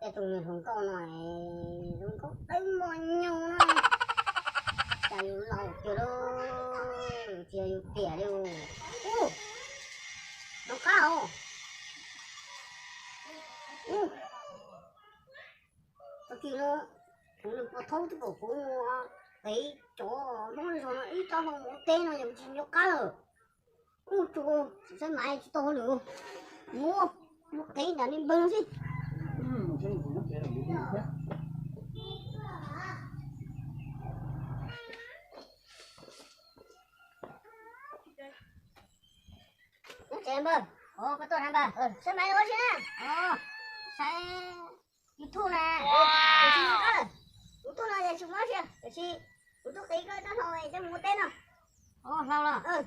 Tus niag hluas nkauj no zoo nkauj dawb mos nyoos na, cas yus laus tiag lauj, tsis yog yus tiam li. Ub, no qab os. Ub, tag kis no kuv nws pov thaub twb kom kuv mus qev cov hmoob zos no ib rab hlau mus ua teb no yog tsis nco qab lawm. Ub, tsuas tsis saib mas tsis tau hauj lwm, mus mus qev nram li npawg xwb. Nyob tsev npawg. Koj tuaj na npawg? Saib mas ua si na. Saib YouTube na. Kuv tsis nco qab lawm. Kuv tuaj no yog tsis muaj dab tsi, tiam sis kuv tuaj qev koj rab hlau coj mus ua teb no. Hlau los?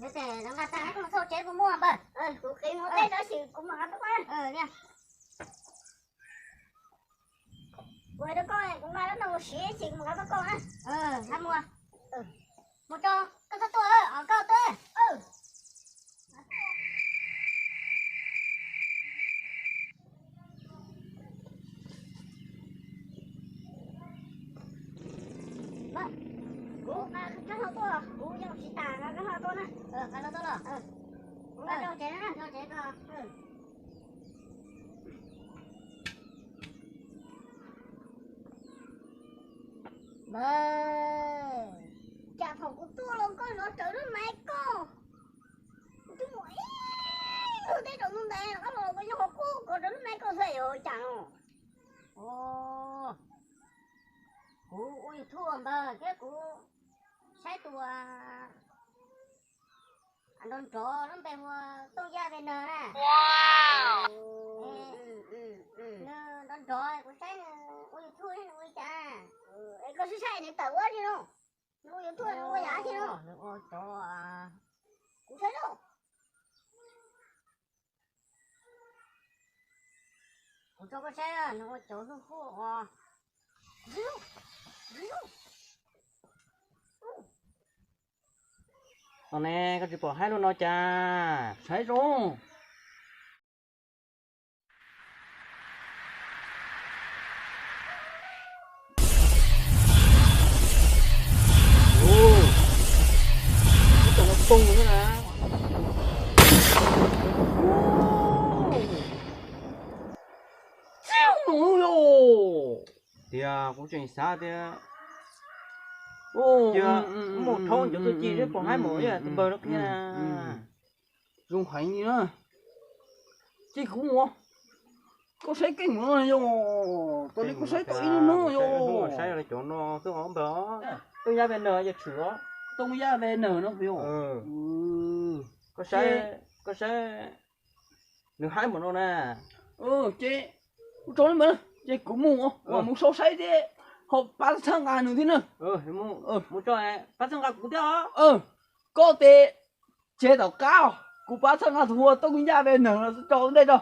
Yog tias zoo nkauj tag koj mus thauj tsev kuv muaj npawg. Kuv qev mus ua teb tab sis kuv mam rov qab tuaj. Kuv hais rau koj, kuv nqa rab hlau mus siv ces kuv mam rov qab tuaj koj na. Mus, mus tso, koj txhob tuaj, koj tuaj. Kuv nqa rab hlau tuaj, kuv yoo tsis tas nqa rab hlau tuaj na. Nqa hlau tuaj los? Kuv nqa rau tsev na, rau tsev koj. Npawg, cas thaum kuv tuaj los koj zov rawv lub maiv koj, kuv twb mus ib lub teb rau ntug ntawd los koj los koj nyob qhov qub koj rawv lub maiv koj xwb yuav cas no. Kuv ua YouTube npawg thiab kuv saib tus nrov nrov lub npe hu ua Tooj Yaj Ve Nag na. Nws nrov nrov kuv saib nws ua YouTube thiab nws ua li cas. Es koj saib saib nws tawm ua li no, nws ua YouTube nws ua yam li no. Nws ua cov, kuv saib lauj. Kuv tso koj saib nws ua cov hlub hlub os. Os ne, koj tsis pom haib lub no cas? Saib zoo. Ub, ub, cov no poob xwb na. Txiv no yog tias kuv tseem xav tias, cia mus thauj cov tuaj ci seb puas haib mus ib yam tus npawg no qhia. Zoo heev li na. Ces kuv mus, koj saib keej no yog, tas li koj saib tau ib lub no yog. Saib cov no xwb os npawg. Tooj Yaj Ve Nag yog tshwm os. Tooj Yaj Ve Nag no yog. Koj saib, koj saib nws haib npaum no na. Ces kuv tso li npawg, ces kuv mus, mus sau saib thiab ho pab txhawb nqa nws thiab na. Mus tso, pab txhawb nqa kuv thiab os. Koj tes tseg tom qab, kuv pab txhawb nqa tus hu ua Tooj Yaj Ve Nag no tso ntej tso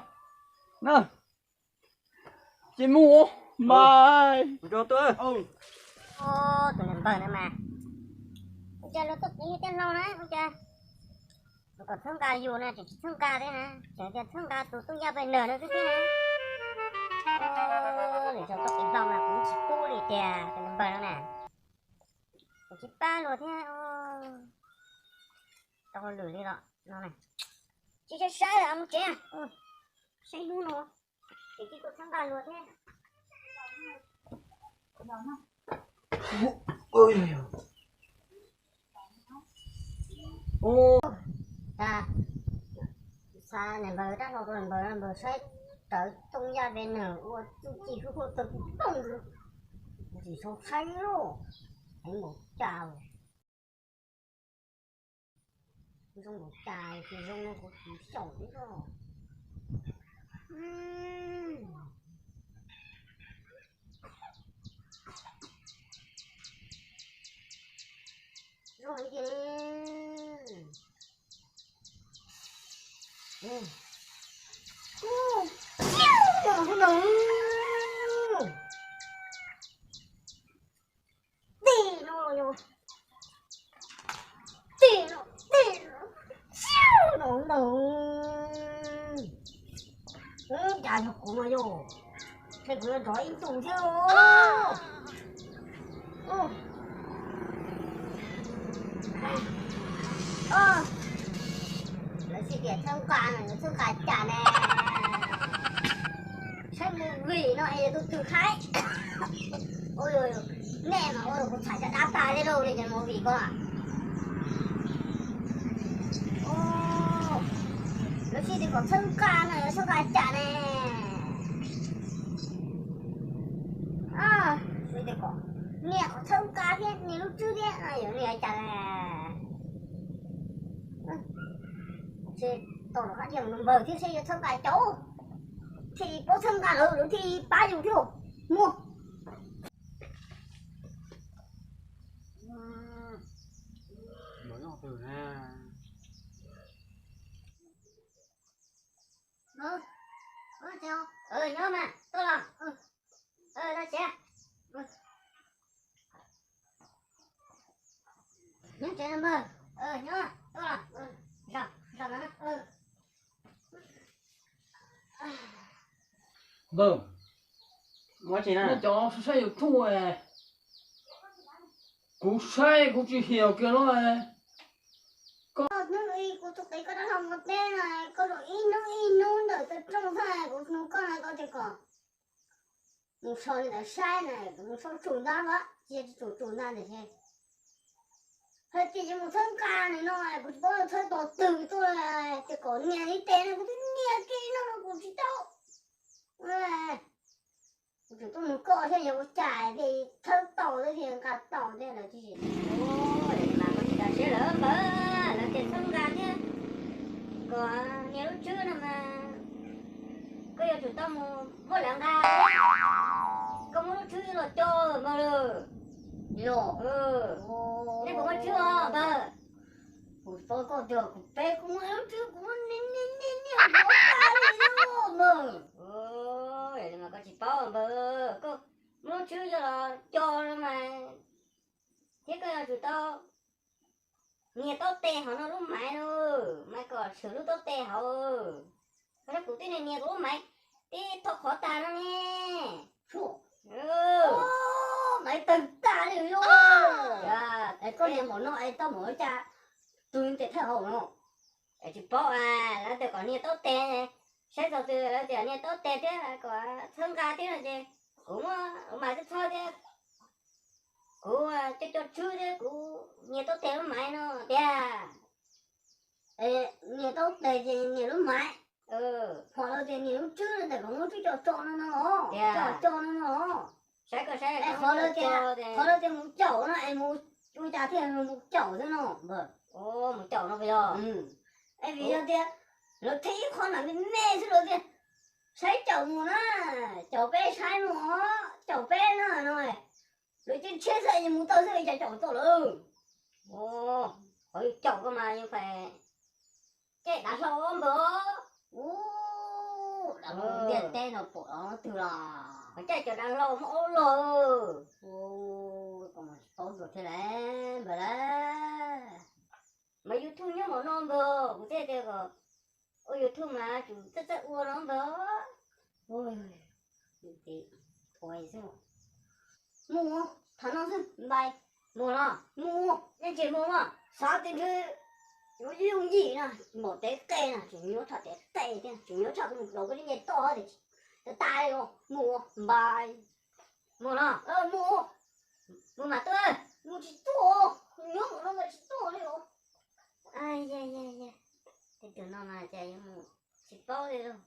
na. Ces mus mas. Tus niag npawg no mas, ua cas luag tuaj qev yus tej hlau na, ua cas luag kom txhawb nqa yus na tseem tsis txhawb nqa thiab na, tseem tias txhawb nqa tus Tooj Yaj Ve Nag no xwb thiab na. Lwm zaus tuaj qev hlau mas kuv tsis pub li tiag tus niag npawg no na. Tseem tsis pab luag thiab. Tau lwm li los no na. Tsis saib saib lawm mus tsev, saib hnub no ces tib tug txhawb nqa luag thiab. Xa niam npawg rab hlau rau niam npawg, niam npawg saib rawv Tooj Yaj Ve Nag ua txuj ci huj huaj tawg ploog, tsis sau saib lauj, heev npaum cas. Zoo npaum cas tsis zoo no kuv tsis xyaum thiab. Zoo heev tiag li. Tej no yog, tej no, tej no, siab no ntag. Cas yog kuv no yog, ces kuv yuav nrov ib ntus thiab. Lawv tsis tias txhawb nqa no, yuav txhawb nqa cas ne? Saib movie no es yog tus twg haib. Nej mas ua rau kuv txhais caj dab tag li lauj, li cov movie ko. Lawv tsis tias kom txhawb nqa no, yuav txhawb nqa cas ne? Lawv tias kom nias qhov txhawb nqa thiab nias lub tswb thiab, yuav nias cas ne? Tau los qab tias npawg thiab seb yuav txhawb nqa cas, thiaj li paub txhawb nqa lawv, lawv thiaj li pab yus thiab. Muaj. Nyob mas, tuaj los. Los tsev. Nyob tsev npawg. Nyob, tuaj los. Npawg, cov saib YouTube, kuv saib kuv tsis hiam kiag los. Koj hnub ib kuv tus qe koj dab laug mus teb na, koj zaum ib hnub ib hnub ntawm tau rooj xwb, kuv nug koj na koj tias kom mus so li ntawd saib na, kuv mus so tsum ntag los cia tsum tsum ntag ntawm ces. Hais tias yuav mus txhawb nqa nws no, kuv tsis paub txhawb tos twg tuaj, tias kom nias li tes no kuv twb nias kiag no los kuv tsis tau. Kuv tseem tuaj nug koj thiab yog ua cas thiaj txhawb tau thiab thiaj nqa tau thiab lawv tsis. Mas koj tsis tas siab lawm npawg, lawv tias txhawb nqa thiab kom nias lub tswb no mas koj yuav tsum tau mus muab lawv nqa thiab. Koj muab lub tswb los co npawg lawm. Yog, nej puas muaj tswb os npawg? Kuv paub koj tias kuv peb kuv muaj lub tswb kuv nias nias nias nias npawg. Mas koj tsis paub npawg, koj muab lub tswb coj los co no mas thiab koj yuav tsum tau nias taub tes hauv no lub maiv no, mas kom swm lub taub tes hauv. Koj saib kuv twb nias nias kuv lub maiv tib tho qhov tag no ne. Maiv tawg tag li os. Es koj nias npaum no es tau npaum cas, tus niag tes thawj hauv no. Es tsis paub, lawv tias kom nias taub tes, saib txog twg lawv tias nias taub tes thiab kom txhawb nqa thiab no ces kuv muab maiv txhob txhob thiab, kuv coj coj tswb thiab kuv nias taub tes lub maiv no tiag. Nias taub tes ces nias lub maiv, ho lawv tias nias lub tswb no ntawm kom muab tswb co tso no no, co tso no no. Saib koj saib, qhov lawv tias, qhov lawv tias mus caum no es mus ua cas thiaj mus caum xwb no. Mus caum no puas yog? Es vim yog tias lawv tib qho ntawm me me xwb lawv tias saib caum mus na, caum peb saib mus os, caum peb na no. Lawv cia tshiab xwb es mus tau xwb cas caum tau lawm. Qhov yus caum koj mas yus pais caij dav hlau npawg. Dav hlau ntiaj teb no pom los twg los? Qhov caij cov dav hlau muaj ob log. Koj mas tsis paub dua thiab lauj npawg lauj. Mas YouTube nyob npaum no npawg, kuv thiaj tias kom ua YouTube mas tsum txawj txawj ua no npawg. Mus, tham no xwb npais. Mus los? Mus, yeej tsis mus mas xav tias ntshe yuav yooj yim na, npaum tes qe na, tseem yuav tham tes qe thiab, tseem yuav tham mus los koj li nce toj tias tas tas li os. Mus npais. Mus los? Mus. Mus mas tuaj. Mus tsis tuaj, nyob mus no mas tsis tuaj li os. Tus no mas cas yuav mus tsis paub li lauj.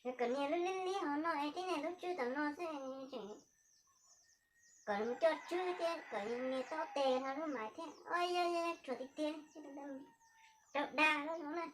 Yog kom nias lub lib lib hauv no es tib niag lub tswb tom no xwb, kom mus coj tswb thiab kom nias taub tes no lub maiv thiab. Yog, yog, tshuav tiag tiag, rau dag lawm no na.